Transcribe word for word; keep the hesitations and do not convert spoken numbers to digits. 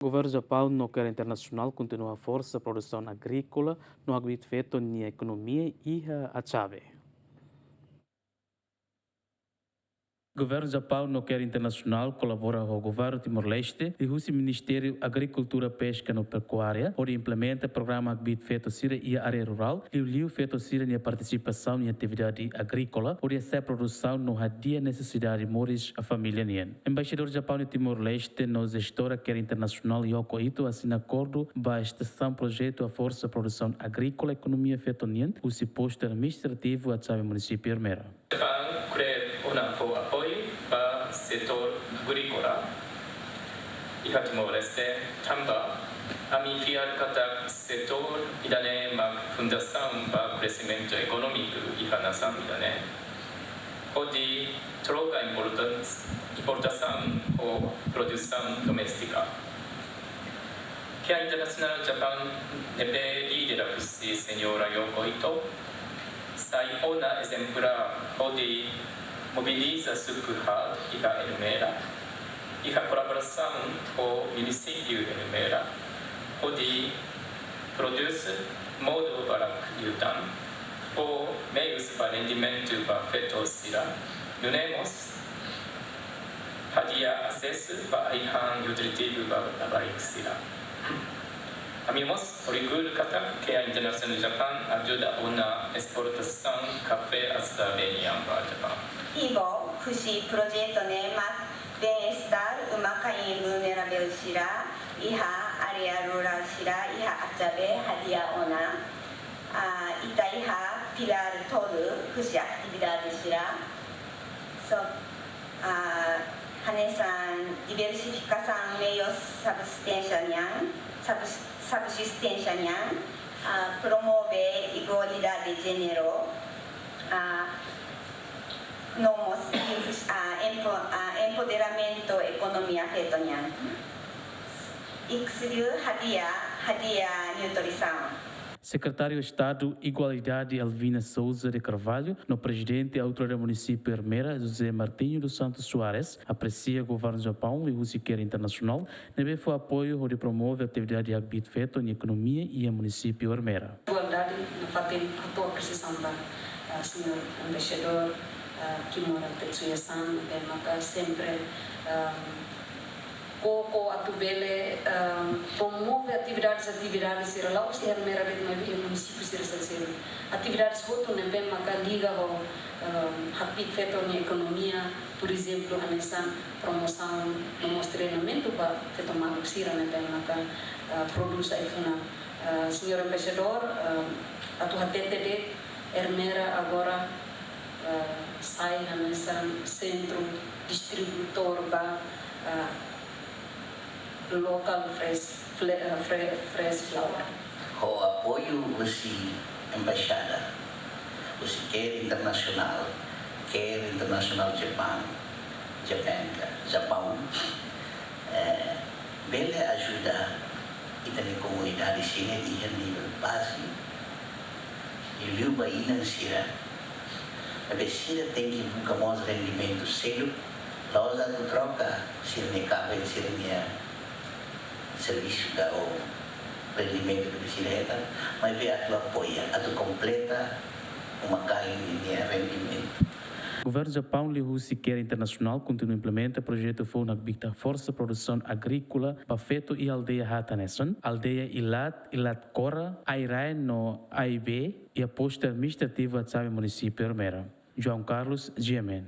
Governu Japaun no CARE Internasionál kontinua forsa produsaun agríkola no hakbiit feto nia ekonomia iha Achabe. Governu Japaun no CARE Internasionál kolabora ho Governu Timor-Leste, liuhusi Ministériu Agrikultura, Peska no Pekuária, hodi implementa programa hakbiit feto sira iha área rurál, liuliu feto sira-nia partisipasaun iha atividade agríkola, hodi hasa'e produsaun no hadi'a nesesidade moris família nian. Embaixadór Japaun iha Timor-Leste no jestora CARE Internasionál Yoko Ito asina akordu ba estasaun projetu haforsa produsaun agríkola ekonomia feto nian, husi postu administrativu Achabe, munisípiu Ermera. Japaun krê ona fó apoiu ba setór agríkola iha Timor-Leste, tanba ami fiar katak setór ida-ne'e mak fundasaun ba kresimentu ekonómiku iha nasaun ida-ne'e, hodi troka importan-, importasaun ho produsaun doméstika. CARE Internasionál Japaun ne'ebé lidera husi Señora Yoko Ito, sai ona ezemplu hodi mobiliza suku haat iha Ermera, iha kolaborasaun ho munisípiu Ermera, hodi produz modo barak liután, fó meius ba rendimentu ba feto sira, nune'e mós hadi'a asesu ba ai-han nutritivu ba labarik sira. Ami mós orgullu katak CARE Internasionál Japaun ajuda ona esportasaun kafé Achabe nian ba Japaun. Ivo, husi projetu ne'e mak bem-estar uma-kain vulneravel sira iha área rurál sira iha Achabe hadi'a ona. Ah, ita iha pilár tolu husi atividade sira. So, ah, hanesan diversifikasaun meius subsisténsia nian, subs-, subsisténsia nian, ah, promove igualdade de jéneru, ah, no mós, ah, empo-, ah, empoderamentu ekonomia feto nian. Ikus liu hadi'a, hadi'a nutrisaun. Sekretáriu Estadu Igualdade Alvina Sousa de Carvalho no Prezidente Autoridade Munisípiu Ermera José Martinho dos Santos Soares apresia Governu Japaun liuhusi CARE Internasionál ne'ebé fó apoiu hodi promove atividade hakbiit feto nia ekonomia iha munisípiu Ermera. Igualdade nafatin hato'o apresiasaun ba, ah, señór embaixadór, ah, Kimura Tetsuya-san, ne'ebé maka sempre, ah, koko atu bele, ah, promove atividades, atividades sira la'ós iha Ermera de'it maibé iha munisípiu sira seluk. Atividades hotu ne'ebé maka liga ho, ah, hakbiit feto nia ekonomia, por ezemplu, hanesan promosaun no mós treinamentu ba feto maluk sira ne'ebé maka, ah, prodús ai-funan. Ah, señór embaixadór, ah, atu hatete de'it Ermera agora, ah, sai hanesan sentru distribuidór ba, ah, local fresh, fle-, ah, fre-, fresh flour. Ho apoiu husi embaixada, husi CARE Internasionál, CARE Internasionál Japaun, Japan, Japaun, eh, bele ajuda ita-nia komunidade sira iha nivel baze, liuliu ba inan sira. Maibé sira tenke buka mós rendimentu seluk, la'ós atu troka sira-nia kaben, sira-nia servisu ka ou rendimentu ne'ebé sira hetan, maibé atu apoia, atu kompleta uma-kain ninia rendimentu. Governu Japaun liuhusi CARE Internasionál kontinua implementa projetu foun hakbiit haforsa produsaun agríkola ba feto iha aldeia haat hanesan, aldeia Ilat, Ilat Kora, Airain no Aibe, iha postu administrativu Achabe, munisípiu Ermera. João Carlos, G M N.